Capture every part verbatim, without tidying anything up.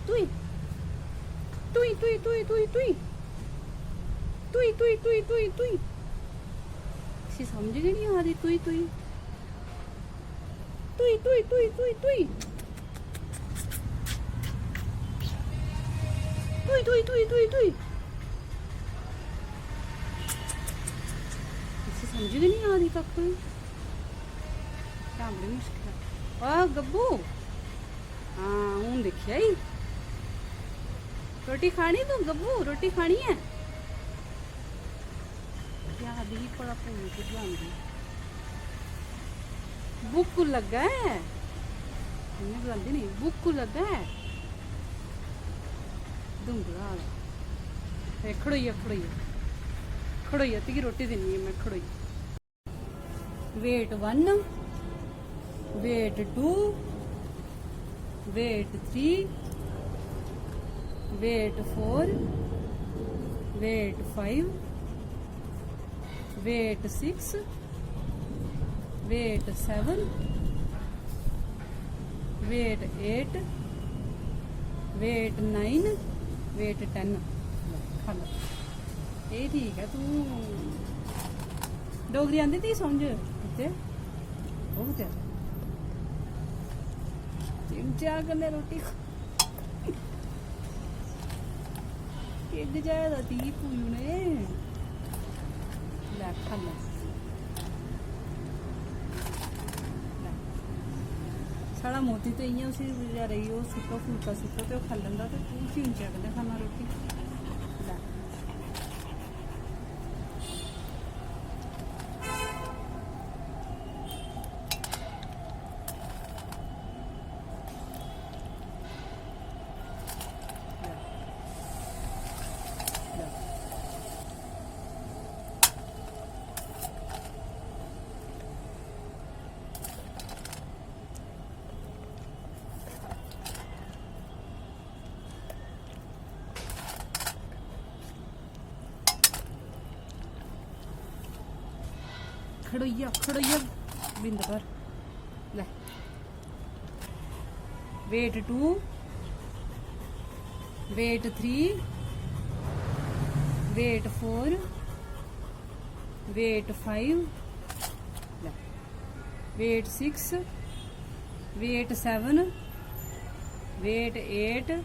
तुई, तुई, तुई, तुई, तुई, तुई। तुई, तुई, तुई, तुई, तुई। इसी समझ गै निं आ दी, तुई, तुई। तुई, तुई, तुई, तुई, तुई। तुई, तुई, तुई, तुई, तुई। इसी समझ गै निं आ दी कक्ख बी। तां बड़ी मुश्कल ऐ। वाह, गब्बू। हां, हून दिक्खेआ ई। रोटी खानी तूं, गब्बू? रोटी खानी ऐ? क्या आखदी ही, भला भूमि कुद्धर आंदी? भुक्ख लग्गा ऐ। इ'यां गलांदी नी, भुक्ख लग्गा ऐ। धुंगला आह्ला। ए, खड़ोई जा, खड़ोई जा। खड़ोई जा, तुगी रोटी दिन्नी आं में, खड़ोई जा। Wait one, wait two, wait three, wait four, wait five, wait six, wait seven, wait eight, wait nine, wait ten। खा लो। एह् ठीक ऐ, तूं डोगरी आंदी तुगी समझ? कुत्ते? ओह् कुत्ते? चिमचा कन्नै रोटी खा। किड्ड जाए दा ती पूजू ने। लै, खा लै। लै। साढ़ा मोती ते इ'यां उसी बचैरे गी ओह् सुट्टो, फुलका सुट्टो ते ओह् खाई लैंदा ते तूं चिमचे कन्नै खाना रोटी। लै। खड़ोइया, खड़ोइया, बिंद कर। ले। Wait two, wait three, wait four, wait five, ले। Wait six, wait seven, wait eight,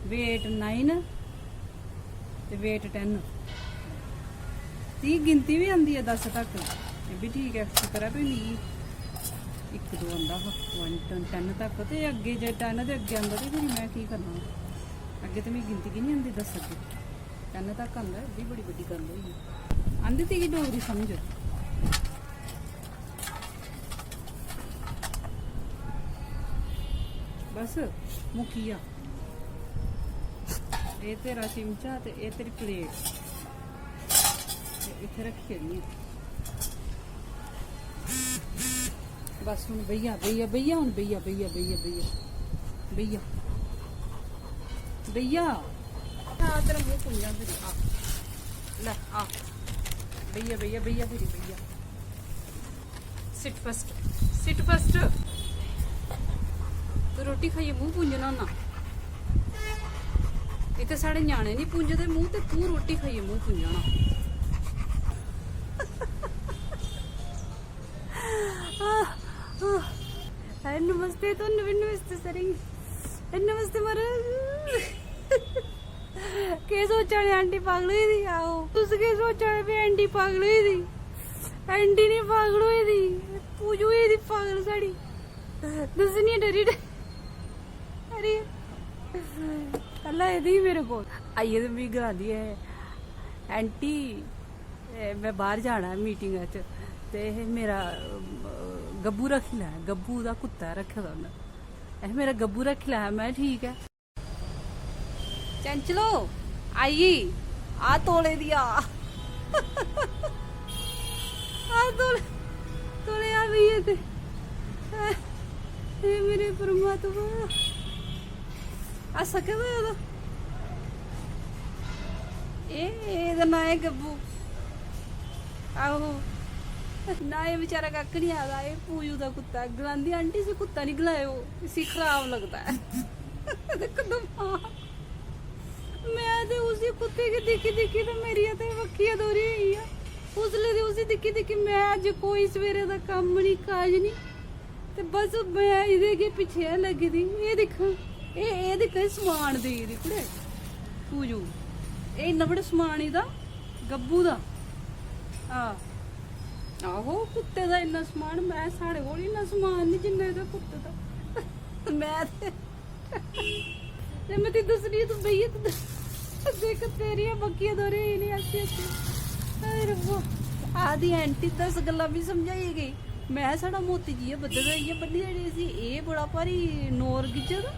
wait nine, ते wait ten। ती गिनती बी आंदी ऐ दस तक, एह् बी ठीक ऐ। शुकर ऐ भई मिगी इक दो आंदा हा, वन टू टैन तक, ते अग्गें जे टैन दे अग्गें आंदा ते फिर में केह् करना? अग्गें ते मिगी गिनती गै निं आंदी दस अग्गें, टैन तक आंदा, एह् बी बड़ी बड्डी गल्ल होई गेई। आंदी तुगी डोगरी समझ? बस मुक्की गेआ। एह् तेरा चिमचा ते एह् तेरी प्लेट। ते इत्थै रक्खी ओड़नी आं। बस हुन बेही जा, बेही जा, बेही जा, हुन बेही जा, बेही जा, बेही जा, बेही जा, बेही जा, बेही जा। आ, तेरा मूंह पुंजां फिर, आ। लै, आ। बेही जा, बेही जा, बेही जा, फिर बेही जा। Sit first, sit first। तू रोटी खाइयै मूंह पुंजना होना। इत्थै साढ़े ञ्याणे निं पुंजदे मूंह ते तू रोटी खाइयै मूंह पुंजना। हाय नमस्ते, तो नमस्ते सरें। नमस्ते महाराज। केह् सोचा ने, आंटी पागल होई दी? आओ, तुस केह् सोचा ने भी आंटी पागल होई दी? आंटी नहीं पागल होई दी, पूजू होई दी पागल साढ़ी। दस्सनी डरी डरी। अरे, कल्ला एह्दी ही मेरे कोल। आइयै ते मिगी गलांदी ऐ, "आंटी, एह् में बाहर जाना ऐ मीटिंग च, ते एह् मेरा, अ, गब्बू रक्खी लै।" गब्बू दा कुत्ता ऐ रक्खे दा उन्नै। "एह् मेरा गब्बू रक्खी लै।" में, "ठीक ऐ।" चैंचलो, आई गेई। आ तौले दी आ। आ तौले, तौले आ भैया ते। हे मेरे परमात्मा। आ सके दा एह्दा। एह्, एह्दा नांऽ ऐ गब्बू। आहो। ना एह् बेचारा कक्ख निं आखदा, एह् पूजू दा कुत्ता ऐ। गलांदी, "आंटी, इसी कुत्ता निं गलाएओ, इसी खराब लगदा ऐ।" दिक्ख दमाग। मैं ते उसी कुत्ते गी दिक्खी दिक्खी ते मेरियां ते बक्खियां दोरी होई गेइयां। उसले ते उसी दिक्खी दिक्खी मैं अज्ज कोई सवेरे दा कम्म निं, काज निं। ते बस मैं एह्दे गै पिच्छे गै लग्गी दी। एह् दिक्ख, एह्, एह् दिक्ख, एह् समान देई दी कुड़े पूजू। एह् इन्ना बड़ा समान एह्दा गब्बू दा। आ, आहो, कुत्ते दा इन्ना समान, मैं, साढ़े कोल इन्ना समान निं जिन्ना एह्दा कुत्ते दा। मैं ते ते मैं तुगी दस्सनी आं, तू बेहियै तू देख, तेरियां बक्खियां दोरे ही नहीं अच्छे अच्छे। अरे वो आदि आंटी दस गल्लां भी समझाई गई। मैं, साढ़ा मोती जी, एह् बद्दे दा इ'यां बन्नी देनी इसी, एह् बड़ा भारी नोर गिज्झे दा।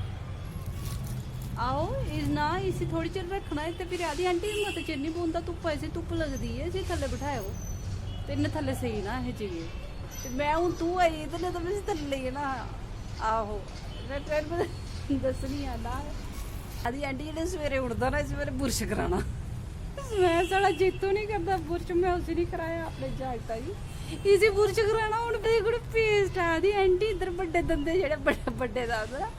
आओ, इस ना, इसी थोड़ी चिर रक्खना ऐ ते फिर आदि आंटी, मता चिर नहीं बौंह्दा धुप्पा, इसी धुप्प लगदी ऐ, इसी थल्ले बठाएओ। ते इन्नै थल्ले सेई ना असें जाइयै। ते मैं हून तू आई ते नेईं तां मैं इसी थल्ले लेई जाना हा। आहो, मैं, मैं, मैं दस्सनी आं ना। आदि आंटी जेल्लै सवेरे उठदा ना, इसी पैह्लें बुरश कराना। मैं, साढ़ा जीतू नहीं करदा बुरश, मैं उसी नहीं कराया अपने जागता गी। इसी बुरश कराना हून, मेरे कोल पेस्ट आ। आदि आंटी इद्धर बड्डे दंदे जेह्ड़े बड्डे, बड्डे दंद ना,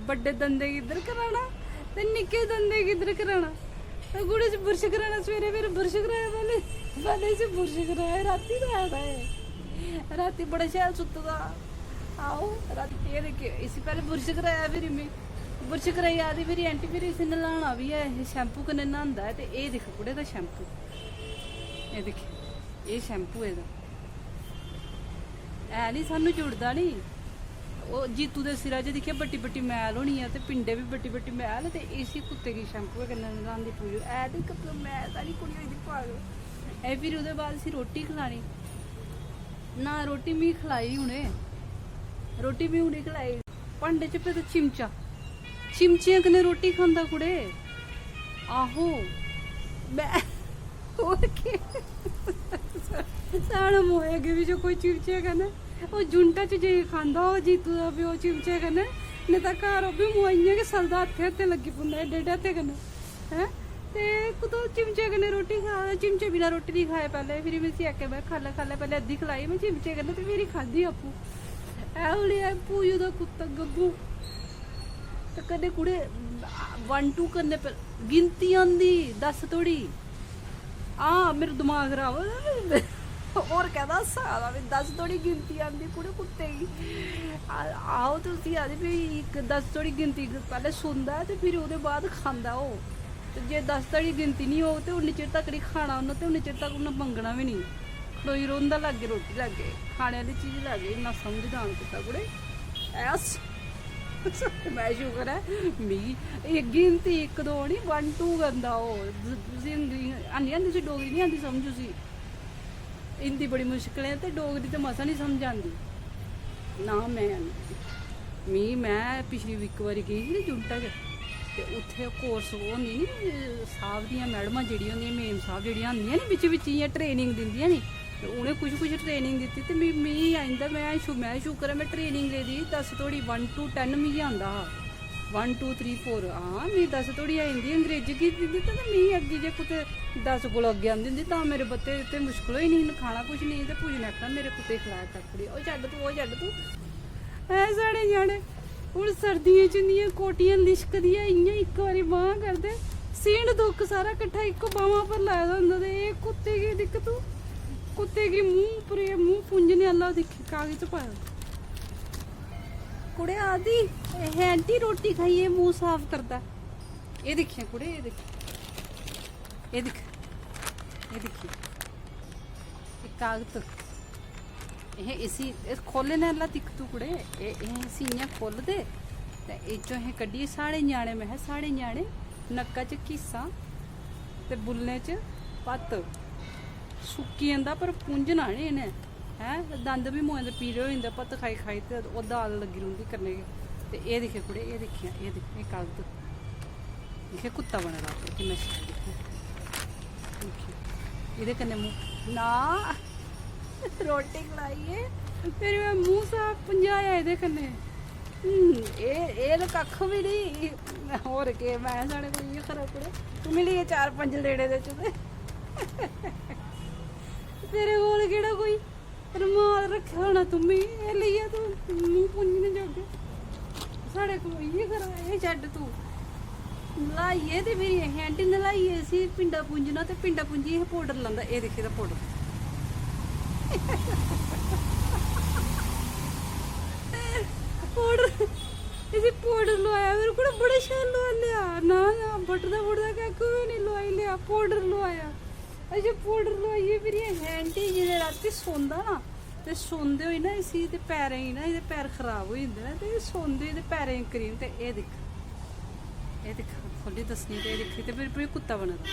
बड्डे दंदे गी इद्धर कराना ते निक्के दंदे गी इद्धर कराना। ते गुड़े च बुरश कराना सवेरे, फिर बुरश कराया पैह्लें, पैह्लें इसी बुरश कराया, रातीं कराया दा ऐ। रातीं बड़ा शैल सुत्ते दा। आओ, रातीं एह् दिक्खेओ, इसी पैह्लें बुरश कराया, फिर में बुरश कराई आदि, फिर आंटी, फिर इसी नल्हाना बी ऐ, एह् शैम्पू कन्नै न्हांदा ऐ। ते एह् दिक्ख कुड़े दा शैम्पू, एह् दिक्ख, एह् शैम्पू एह्दा। है नी, सानू जुड़दा नी। ओह् जीतू दे सिरा च दिक्खेआ बट्टी बट्टी मैल होनी ऐ ते पिंडे बी बट्टी बट्टी मैल, ते इसी कुत्ते गी शैम्पू कन्नै नलांदी पूजो। ऐ ते इक मैल आह्ली कुड़ी होई दी पागल। एह् फिर ओह्दे बाद इसी रोटी खलानी ना, रोटी मी खलाई उ'नें, रोटी मी उ'नें खलाई। भांडे च पेदा चिमचा, चिमचियां कन्नै रोटी खंदा कुड़े। आहो, मैं, होर केह्? साढ़ा मोए अग्गें बी जो कोई चिमचे कन्नै, ओह् जुंटा च जाइयै खंदा, ओह् जीतू दा प्यो चिमचे कन्नै, नेईं तां घर ओह् बी मोआ इ'यां गै सलदा, हत्थें हत्थें लग्गी पौंदा, एड्डे एड्डे हत्थें कन्नै, हैं? ते कुतै चिमचे कन्नै रोटी खा, चिमचे बिना रोटी निं खाए पैह्लें, फिर में इसी आखेआ, में, "खा लै, खा लै," पैह्लें अद्धी खलाई में चिमचे कन्नै, ते फिर खाद्धी आपूं। ऐ उड़ेआ पूजू दा कुत्ता गब्बू। ते कन्नै कुड़े वन टू करने पर गिनती आंदी दस धोड़ी। हां, मेरा दमाग खराब होई गेदा। होर कैह्दा हास्सा आ दा? में दस धोड़ी गिनती आंदी कुड़े कुत्ते गी। आ-, आओ ते उसी आखदे, फ्ही इक दस धोड़ी गिनती पैह्लें सुनदा ऐ ते फिर ओह्दे बाद खंदा ओह्। ते जे दस धोड़ी गिनती निं होग ते उन्नी चिर तक निं खाना उन्नै, ते उन्नी चिर तक उन्नै मंगना बी निं। खड़ोई रौंह्दा लाग्गे, रोटी लाग्गे, खाने आह्ली चीज लाग्गे। इन्ना समझदान कुत्ता कुड़े। ऐस। मैं शुकर ऐ मिगी एह् गिनती इक दो निं, वन टू करदा ओह्। उसी हिंदी आंदी, आंदी उसी, डोगरी निं आंदी समझ उसी। हिंदी बड़ी मुश्कल ऐ ते डोगरी ते मसा निं समझ आंदी। ना मैं, मी, मैं पिछली इक बारी गेई ही ना जुंटा च, ते उत्थै कोर्स ओह् होंदी नी, साहब दियां मैडमां जेह्ड़ियां होंदियां, मेम साहब जेह्ड़ियां आंदियां नी, बिच्च बिच्च इ'यां ट्रेनिंग दिंदियां नी, ते उ'नें कुछ कुछ ट्रेनिंग दित्ती। ते मी, मी आई जंदा, मैं शु-, मैं शुकर ऐ, मैं ट्रेनिंग लेदी ही, दस धोड़ी, वन टू टैन मिगी आंदा हा। वन टू थ्री फोर, हां, मी दस धोड़ी आई जंदी। अंग्रेजी गी दिंदी ते मी अग्गें जे कुतै दस कोला अग्गें आंदी होंदी, तां मेरे बत्ते ते मुश्कल होई निं, खाना कुछ निं, ते पूजने आखना, "मेरे कुत्ते गी खलाया कर कुड़िया, ओह् छड्ड तूं, ओह् छड्ड तूं।" ऐ साढ़े ञ्याणे, हून सर्दियें च इं'दियां कोटियां लिशकदियां, इ'यां इक बारी बांह् करदे, सींड दुक्ख सारा किट्ठा इक बांह् पर लाए दा होंदा, ते एह् कुत्ते गी दिक्ख तूं, कुत्ते गी मूंह् उप्पर, एह् मूंह् पुंजने आह्ला दिक्ख, कागज पाए दा। कुड़े आदि, एह् आंटी रोटी खाइयै मूंह साफ करदा। एह् दिक्खेआं कुड़े, एह् दिक्ख, एह् दिक्ख, एह् दिक्खेआं, एह् कागत। एह् इसी, एह् खोह्लने आह्ला दिक्ख तूं कुड़े, एह्, एह् इसी इ'यां खोह्लदे ते एह् चों असें कड्ढियै, साढ़े ञ्याणे, में आखेआ, साढ़े ञ्याणे नक्का च घीसां ते बुल्लें च भत्त। सुक्की जंदा पर पुंझना निं इ'नें, हैं? दंद बी मोए दे पीले होई जंदे भत्त खाई खाई, ते ओह् दाल लग्गी रौंह्दी कन्नै गै। ते एह् दिक्खे कुड़े, एह् दिक्खेआं, एह् दिक्ख, एह् कागद। दिक्खे कुत्ता बने दा उप्पर, किन्ना शैल दिक्खे। दिक्खे। एह्दे कन्नै मूंह्, ना, रोटी खलाइयै फिर में मूंह् साफ पंजाया एह्दे कन्नै। हम्म, एह्, एह् ते कक्ख बी निं। होर केह्, में साढ़े कोल इ'यै खरा कुड़े। तूं मिली गै चार पंज लेने दे च ते। तेरे कोल केह्ड़ा कोई रमाल रक्खे दा होना तुम्मी, एह् लेइयै तूं मूंह् पुंजने जोगे। साढ़े कोल इ'यै करा, एह् छड्ड तू। न्हाइयै ते फिरी असें आंटी न्हाइयै इसी पिंडा पुंजना ते पिंडा पुंजियै असें पौडर लांदा। एह् दिक्खी दा पौडर। पौडर, इसी पौडर लोआया मेरे कोल, बड़ा शैल लोआई लेआ। ना, ना, बटदा बुटदा कक्ख बी निं, लोआई लेआ, पौडर लोआया। अच्छा, पौडर लोआइयै फिरी असें आंटी जिसलै रातीं सौंदा ना, ते सौंदे होई ना इसी ते पैरें गी ना, एह्दे पैर खराब होई जंदे न, ते सौंदे होई ते पैरें गी क्रीम, ते एह् दिक्ख, एह् दिक्ख, खोह्ल्ली दस्सनी, ते एह् दिक्खी, ते मेरे पर कुत्ता बने दा,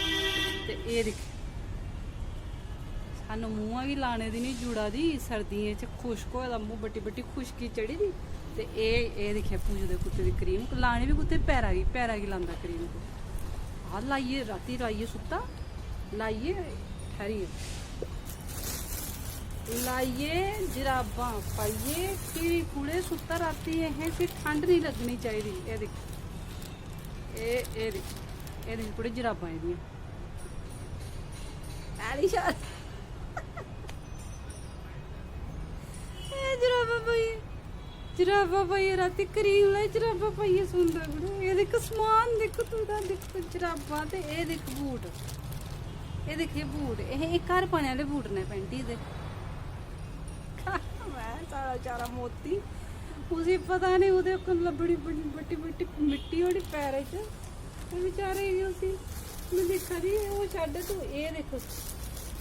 ते एह् दिक्ख, सानूं मूंहा गी लाने दी निं जुड़ा दी, सर्दियें च खुश्क होए दा मूंह्, बट्टी बट्टी खुश्की चढ़ी दी, ते एह्, एह् दिक्खेआ पूजू दे कुत्ते दी क्रीम, लानी बी कुत्थै, पैरा गी, पैरा गी लांदा क्रीम। आ लाइयै, रातीं लाइयै सुत्ता, लाइयै, ठैह्रियै, लाइयै, जराबां पाइयै, फिरी कुड़े सुत्ता। रातीं असें, फिर ठंड निं लग्गनी चाहिदी। एह् दिक्ख, एह्, एह् दिक्ख, एह् दिक्ख कुड़े, जराबां एह्दियां। ऐ निं शैल? एह् जराबां पाइयै, जराबां पाइयै रातीं क्रीम लाई, जराबां पाइयै सौंदा कुड़े। एह् दिक्ख, समान दिक्ख तूं, दा दिक्ख, जराबां ते एह् दिक्ख बूट, एह् दिक्ख, एह् बूट, एह्, एह् घर पाने आह्ले बूट न, पैंटी दे। में साढ़ा बेचारा मोती, उसी पता निं ओह्दे कोल लब्भनी बड़ी बट्टी बट्टी मिट्टी ओह्दी पैरै च। ते बेचारे गी, उसी में दिक्खा दी ही, ओह् छड्ड तूं, एह् दिक्ख,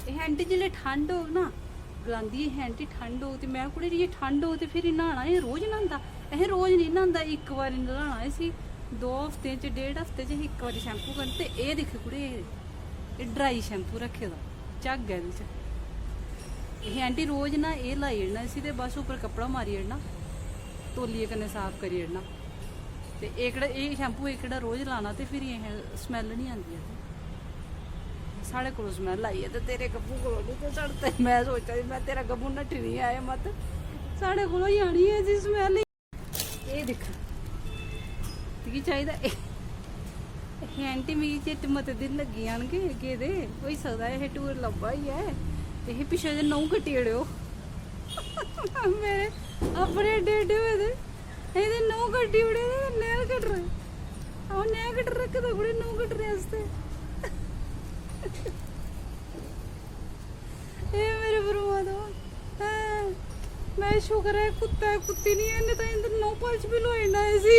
एह् आंटी जिसलै ठंड होग ना, गलांदी एह् आंटी ठंड होग, ते में, कुड़े, जे ठंड होग ते फिर न्हाना, एह् रोज न्हांदा? अहें, रोज निं न्हांदा, इक बारी नल्हाना इसी, दो हफ्ते च, डेढ़ हफ्ते च इक बारी शैम्पू करना। ते एह् दिक्ख कुड़े, एह्, एह् ड्राई शैम्पू रक्खे दा, झग्ग ऐ एह्दे च। एह् आंटी रोज ना एह् लाई ओड़ना इसी ते बस उप्पर कपड़ा मारी ओड़ना, तौलिये कन्नै साफ करी ओड़ना। ते एह्कड़ा, एह् शैम्पू एह्कड़ा रोज लाना ते फिर असें smell निं आंदी ऐ। साढ़े कोल smell आई ऐ ते तेरे गब्बू कोल निं, ते साढ़े ते, में सोचा दी, में तेरा गब्बू नट्ठी निं आए मत, साढ़े कोल होई जानी ऐ जी smell। एह् दिक्ख, मिगी चाहिदा एह्। एह् आंटी मिगी चिट्ट मते दिन लग्गी जान गे, गेदे, होई सकदा एह् टूर लब्भा ही ऐ। एह् पिच्छे जे नौ कट्टी ओड़ेओ। मेरे अपने एड्डे एड्डे होए दे, एह्दे नौ कट्टी ओड़े दे, nail cutter। अ'ऊं nail cutter रक्खे दा कुड़े नौ कट्टने आस्तै। एह् मेरे परमात्मा, हैं, मैं शुकर ऐ कुत्ता ऐ, कुत्ती निं ऐ, नेईं तां इं'दे नौ polish बी लोआई ओड़ना इसी।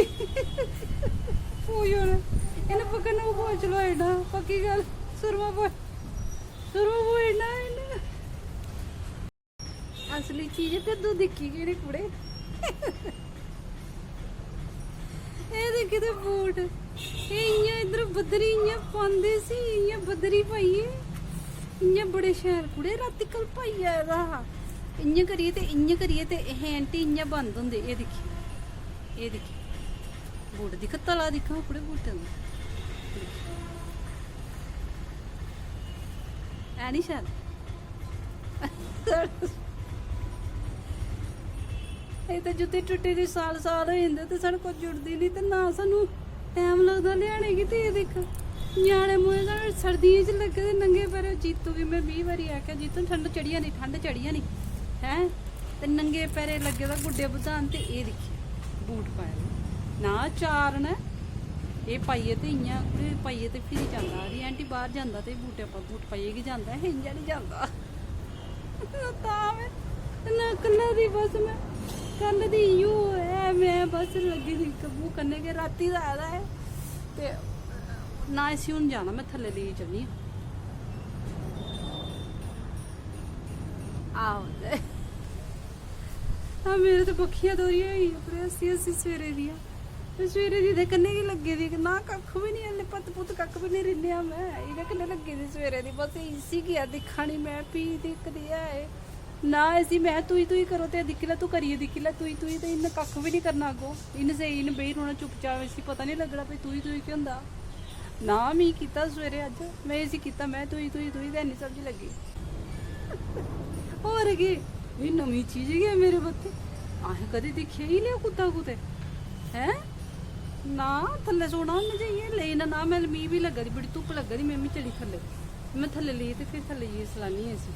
पूजो ने, इ'न्नै पक्का नौ polish लोआई ओड़ना, पक्की गल्ल। सुरमा पो-, सुरमा पोआई ओड़ना इ'न्नै। असली चीज कद्दू दिक्खी गै निं कुड़े। एह् दिक्ख ते बूट, एह् इ'यां इद्धर बद्धरी इ'यां पांदे सी, इ'यां बद्धरी पाइयै, इ'यां बड़े शैल कुड़े। रातीं कल भाई आए दा हा, इ'यां करियै ते इ'यां करियै ते एह् आंटी इ'यां बंद होंदे। एह् दिक्खी, एह् दिक्खी बूट, दिक्ख तला, दिक्ख हां कुड़े बूटें दा, है नी शैल? एह् ते जुत्ती टुट्टी दी साल साल होई जंदे ते साढ़े कोल जुड़दी निं, ते ना सानूं टैम लगदा लेआने गी। ते एह् दिक्ख, ञ्याणे मोए साढ़े सर्दियें च लग्गे दे नंगे पैरें। जीतू गी में बीह् बारी आखेआ, "जीतू, ठंड चढ़ी जानी, ठंड चढ़ी जानी, हैं?" ते नंगे पैरें लग्गे दा गुड्डे बधान, ते एह् दिक्खी बूट पाए दे। ना, चार न, एह् पाइयै ते इ'यां, कुड़े, पाइयै ते फिरी जंदा। आखदी, "आंटी, बाह्र जंदा ते बूटें पर बूट पाइयै गै जंदा ऐ, इ'यां निं जंदा।" तां में नकला दी बस, में कल दी इ'यो ऐ, में बस लग्गी दी गब्बू कन्नै गै, राती दा आए दा ऐ ते ना इसी हून जाना, में थल्ले लेइयै चलनी आं। आहो ते। आ मेरे ते बक्खियां दोह्रियां होई गेइयां, पूरे हस्सी हस्सी सवेरे दियां। ते सवेरे दी एह्दे कन्नै गै लग्गे दी, ना कक्ख बी निं, हल्ले पत्त पुत्त कक्ख बी निं रिन्नेआ में, एह्दे कन्नै लग्गी दी सवेरे दी। बस इसी गै दिक्खा नी में, फ्ही दिक्खदी ऐ एह्। ना इसी में, "तुई तुई करो ते दिक्खी लै, तूं करियै दिक्खी लै तुई तुई", ते इन्न कक्ख बी निं करना अग्गों। इन्न स्हेई, इन्न बेही रौह्ना चुपचाप, इसी पता निं लग्गना भई तुई तुई केह् होंदा। ना, मी कीता सवेरे अज्ज, में इसी कीता, में तुई, तुई, तुई ते हैनी समझ लग्गी। होर केह्, एह् नमीं चीज गै ऐ मेरे बत्ते, असें कदें दिक्खेआ ही नेईं कुत्ता कुतै, हैं? ना, थल्ले सौना उन्नै जाइयै, लेई ना, ना, में, मी बी लग्गा दी, बड़ी धुप्प लग्गा दी, में बी चली थल्ले, में थल्ले लेई ते फिर थल्ले जाइयै सलानी आं इसी।